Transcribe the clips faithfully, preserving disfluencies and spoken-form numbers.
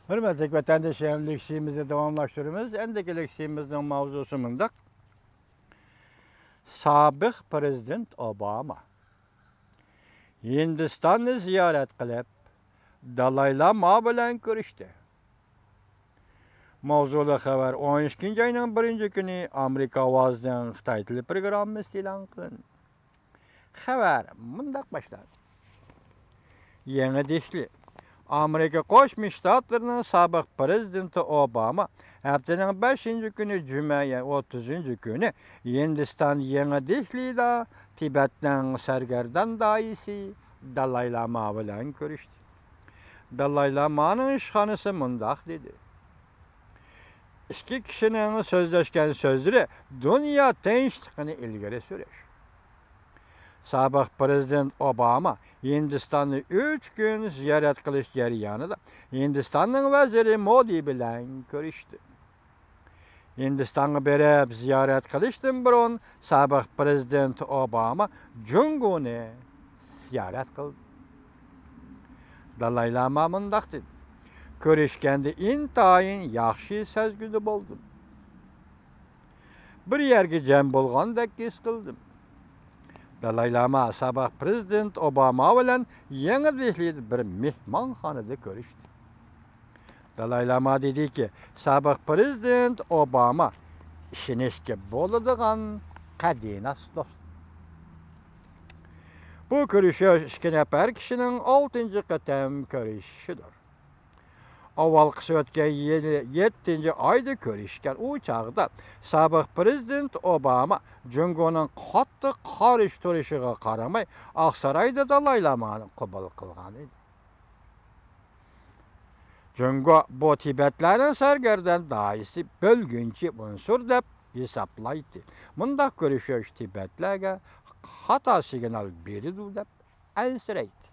ھۆرمەتلىك ۋەتەندىشىم، لېكسىيىمىزنى داۋاملاشتۇرىمىز. ئەندىكى لېكسىيىمىزنىڭ ماۋزۇسى مۇنداق. سابىق پىرېزىدېنت ئوباما ھىندىستاننى زىيارەت قىلىپ، دالاي لاما بىلەن كۆرۈشتى. ماۋزۇلۇق خەۋەر. ئون ئىككىنچى ئاينىڭ بىرىنچى كۈنى ئامېرىكا ئاۋازىنىڭ خىتاي تىلى پروگراممىسى ئېلان قىلىندى. خەۋەر مۇنداق باشلاندى. يېڭى دېھلى. ئامېرىكا قوشما شتاتلىرىنىڭ سابىق پىرېزىدېنتى ئوباما ھەپتىنىڭ بەشىنچى كۈنى، جۈمە، يەنى ئوتتۇزىنچى كۈنى ھىندىستان يېڭى دېھلىدا تىبەتنىڭ سەرگەردان داھىيسى دالاي لاما بىلەن كۆرۈشتى. دالاي لامانىڭ ئىشخانىسى مۇنداق دېدى: ئىككى كىشىنىڭ سۆزلەشكەن سۆزلىرى دۇنيا تىنچلىقىنى ئىلگىرى سۈرۈش. سابىق پىرېزىدېنت ئوباما ھىندىستاننى ئۈچ كۈن زىيارەت قىلىش جەريانىدا ھىندىستاننىڭ ۋەزىرى مودى بىلەن كۆرۈشتى. ھىندىستانغا بېرىپ زىيارەت قىلىشتىن بۇرۇن سابىق پىرېزىدېنت ئوباما جۇڭگونى زىيارەت قىلدى. دالاي لاما مۇنداق دېدى: كۆرۈشكەندە ئىنتايىن ياخشى سەزگۈدە بولدۇم. بىر يەرگە جەم بولغاندەك ھېس قىلدىم. دالاي لاما سابىق پىرېزىدېنت ئوباما بىلەن يېڭى دېھلىدا بىر مېھمانخانىدا كۆرۈشتى. دالاي لاما دېدىكى، سابىق پىرېزىدېنت ئوباما ئىشىنىشكە بولىدىغان قەدىناس دوست. بۇ كۆرۈشۈش ئىككى نەپەر كىشىنىڭ ئالتىنچى قېتىم كۆرۈشۈشىدۇر. ئاۋۋالقىسى ئۆتكەن يىلى يەتتىنچى ئايدا كۆرۈشكەن. ئۇ چاغدا سابىق پىرېزىدېنت ئوباما جۇڭگونىڭ قاتتىق قارشى تۇرۇشىغا قارىماي، ئاقسارايدا دالاي لامانى قوبۇل قىلغان ئىدى. جۇڭگو بۇ تىبەتلەرنىڭ سەرگەردان داھىيسى، بۆلگۈنچى ئۇنسۇر دەپ ھېسابلايتتى. مۇنداق كۆرۈشۈش تىبەتلەرگە خاتا سىگنال بېرىدۇ دەپ ئەنسىرەيتتى.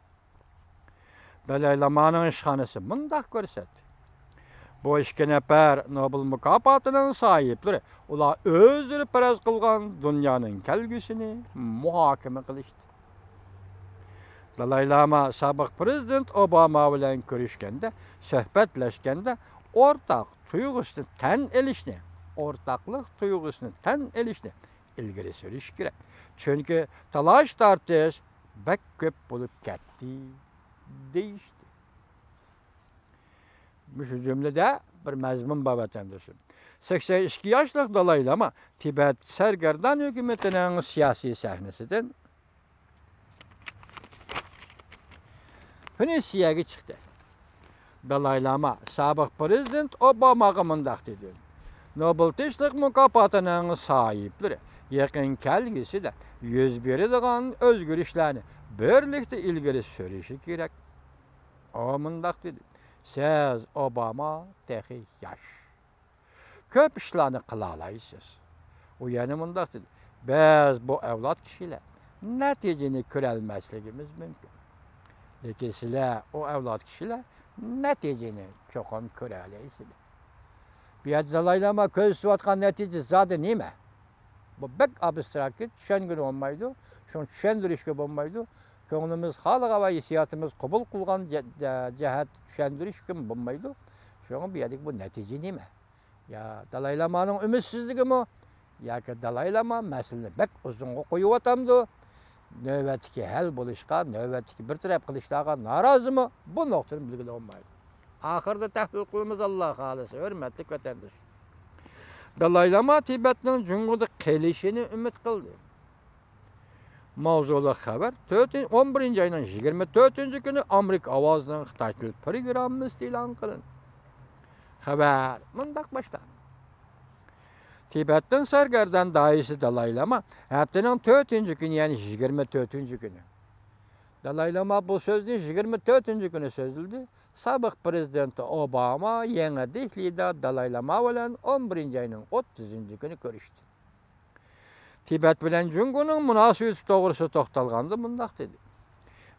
دالاي لامانىڭ ئىشخانىسى مۇنداق كۆرسەتتى: بۇ ئىككى نەپەر نوبېل مۇكاپاتىنىڭ ساھىبلىرى، ئۇلار ئۆزلىرى پەرەز قىلغان دۇنيانىڭ كەلگۈسىنى مۇھاكىمە قىلىشتى. دالاي لاما سابىق پىرېزىدېنت ئوباما بىلەن كۆرۈشكەندە، سۆھبەتلەشكەندە ئورتاق تۇيغۇسىنى تەن ئېلىشنى، ئورتاقلىق تۇيغۇسىنى تەن ئېلىشنى ئىلگىرى سۈرۈش كېرەك. چۈنكى تالاش-تارتىش بەك كۆپ بولۇپ كەتتى، دېيىشتى. مۇشۇ جۈملىدە بىر مەزمۇن بار، ۋەتەندىشىم. سەكسەن ئىككى ياشلىق دالاي لاما تىبەت سەرگەردان ھۆكۈمىتىنىڭ سىياسىي سەھنىسىدىن پېنسىيەگە چىقتى. دالاي لاما سابىق پىرېزىدېنت ئوباماغا مۇنداق دېدى: نوبېل تىنچلىق مۇكاپاتىنىڭ ساھىبلىرى يېقىن كەلگۈسىدە يۈز بېرىدىغان ئۆزگىرىشلەرنى بىرلىكتە ئىلگىرى سۈرۈشى كېرەك. ئۇ مۇنداق دېدى: سىز، ئوباما، تېخى ياش. كۆپ ئىشلارنى قىلالايسىز. ئۇ يەنە مۇنداق دېدى: بىز، بۇ ئەۋلاد كىشىلەر، نەتىجىنى كۆرەلمەسلىكىمىز مۇمكىن. لېكىن سىلەر، ئۇ ئەۋلاد كىشىلەر، نەتىجىنى چوقۇم كۆرەلەيسىلەر. بۇ يەردە دالاي لاما كۆرسىتىۋاتقان نەتىجە زادى نېمە؟ بۇ بەك ئابستراكت، چۈشەنگىلى بولمايدۇ. شۇڭا چۈشەندۈرۈشكە بولمايدۇ. كۆڭلىمىز خالىغان ۋە ھېسسىياتىمىز قوبۇل قىلغان جە-، جە-، جەھەت چۈشەندۈرۈشكىمۇ بولمايدۇ. شۇڭا بۇ يەردىكى بۇ نەتىجە نېمە؟ يا دالاي لامانىڭ ئۈمىدسىزلىكىمۇ، ياكى دالاي لاما مەسىلىنى بەك ئۇزۇنغا قويۇۋاتامدۇ؟ نۆۋەتتىكى ھەل بولۇشقا، نۆۋەتتىكى بىر تەرەپ قىلىشلارغا نارازىمۇ؟ بۇ نۇقتىنى بىلگىلى بولمايدۇ. ئاخىرىدا تەھلىل قىلىمىز، ئاللا خالىسا، ھۆرمەتلىك ۋەتەنداش. دالاي لاما تىبەتنىڭ جۇڭگودا قېلىشىنى ئۈمىد قىلدى. ماۋزۇلۇق خەۋەر. تۆتىن-، ئون بىرىنچى ئاينىڭ يىگىرمە تۆتىنچى كۈنى ئامېرىكا ئاۋازىنىڭ خىتاي تىل پروگراممىسى ئېلان قىلىندى. خەۋەر مۇنداق باشلاندى. تىبەتنىڭ سەرگەردان داھىيسى دالاي لاما ھەپتىنىڭ تۆتىنچى كۈنى، يەنى يىگىرمە تۆتىنچى كۈنى. دالاي لاما بۇ سۆزنى يىگىرمە تۆتىنچى كۈنى سۆزلىدى. سابىق پىرېزىدېنت ئوباما يېڭى دېھلىدا دالاي لاما بىلەن ئون بىرىنچى ئاينىڭ ئوتتۇزىنچى كۈنى كۆرۈشتى. تىبەت بىلەن جۇڭگونىڭ مۇناسىۋىتى توغرىسىدا توختالغاندا مۇنداق دېدى: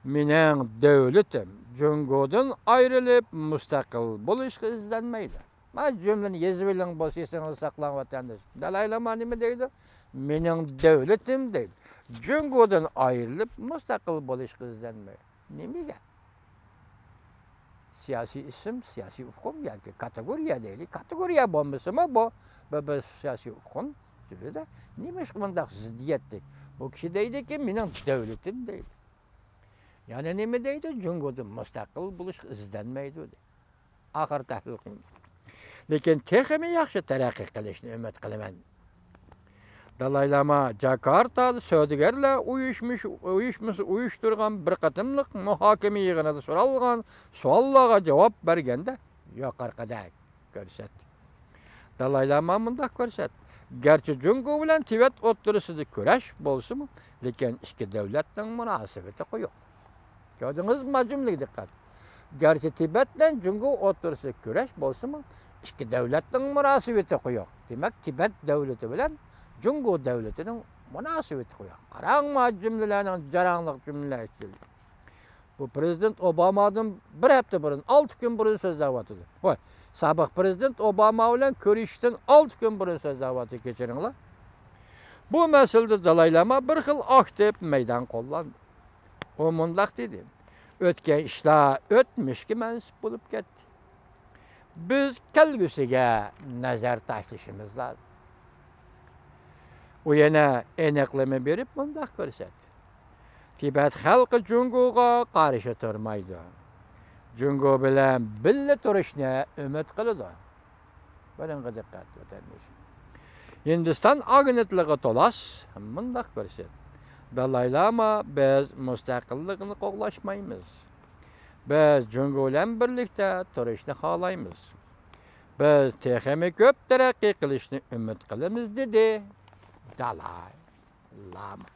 مېنىڭ دۆلىتىم جۇڭگودىن ئايرىلىپ مۇستەقىل بولۇشقا ئىزدەنمەيدۇ. مانا جۈملىنى يېزىۋېلىڭ، بولسا ئېسىڭىزدە ساقلاڭ، ۋەتەنداش. دالاي لاما نېمە دەيدۇ؟ مېنىڭ دۆلىتىم دەيدۇ، جۇڭگودىن ئايرىلىپ مۇستەقىل بولۇشقا ئىزدەنمەيدۇ. نېمىگە؟ سىياسىي ئىسىم، سىياسىي ئۇقۇم ياكى كاتېگورىيە دەيلى. كاتېگورىيە بولمىسىمۇ، بۇ بىر، بىر سىياسىي ئۇقۇم تۈرىدە. نېمىشقا مۇنداق زىددىيەتلىك؟ بۇ كىشى دەيدىكى، مېنىڭ دۆلىتىم دەيدۇ. يەنە نېمە دەيدۇ؟ جۇڭگودىن مۇستەقىل بولۇشقا ئىزدەنمەيدۇ دەيدۇ. ئاخىر تەھلىل قىلىندى. لېكىن تېخىمۇ ياخشى تەرەققىي قىلىشنى ئۈمىد قىلىمەن. دالاي لاما جاكارتادا سودىگەرلەر ئۇيۇشمىش-، ئۇيۇشمىسى ئۇيۇشتۇرغان بىر قېتىملىق مۇھاكىمە يىغىنىدا سورالغان سوئاللارغا جاۋاب بەرگەندە يۇقىرىقىدەك كۆرسەتتى. دالاي لاما مۇنداق كۆرسەتتى: گەرچە جۇڭگو بىلەن تىبەت ئوتتۇرىسىدا كۈرەش بولسىمۇ، لېكىن ئىككى دۆلەتنىڭ مۇناسىۋىتى قويۇق. كۆردىڭىزمۇ جۈملىگە دىققەت؟ گەرچە تىبەت بىلەن جۇڭگو ئوتتۇرىسىدا كۈرەش بولسىمۇ، ئىككى دۆلەتنىڭ مۇناسىۋىتى قويۇق. دېمەك، تىبەت دۆلىتى بىلەن جۇڭگو دۆلىتىنىڭ مۇناسىۋىتى قويۇق. قاراڭ، ما جۈملىلەرنىڭ جاراڭلىق جۈملىلەر ئىكەنلىكى. بۇ پرېزىدېنت ئوبامادىن بىر ھەپتە بۇرۇن، ئالتە كۈن بۇرۇن سۆزلەۋاتىدۇ. ۋاي، سابىق پرېزىدېنت ئوباما بىلەن كۆرۈشۈشتىن ئالتە كۈن بۇرۇن سۆزلەۋاتىدۇ، كەچۈرۈڭلار. بۇ مەسىلىدە دالاي لاما بىر خىل ئاكتىپ مەيدان قوللاندى. ئۇ مۇنداق دېدى: ئۆتكەن ئىشلار ئۆتمۈشكە مەنسۇپ بولۇپ كەتتى. بىز كەلگۈسىگە نەزەر تاشلىشىمىز لازىم. ئۇ يەنە ئېنىقلىما بېرىپ مۇنداق كۆرسەتتى: تىبەت خەلقى جۇڭگوغا قارشى تۇرمايدۇ. جۇڭگو بىلەن بىللە تۇرۇشنى ئۈمىد قىلىدۇ. بۇنىڭغا دىققەت، ۋەتەندىشىم. ھىندىستان ئاگېنتلىقى تولۇس مۇنداق كۆرسەتتى: دالاي لاما، بىز مۇستەقىللىقنى قوغلاشمايمىز. بىز جۇڭگو بىلەن بىرلىكتە تۇرۇشنى خالايمىز. بىز تېخىمۇ كۆپ تەرەققىي قىلىشنى ئۈمىد قىلىمىز، دېدى دالاي لاما.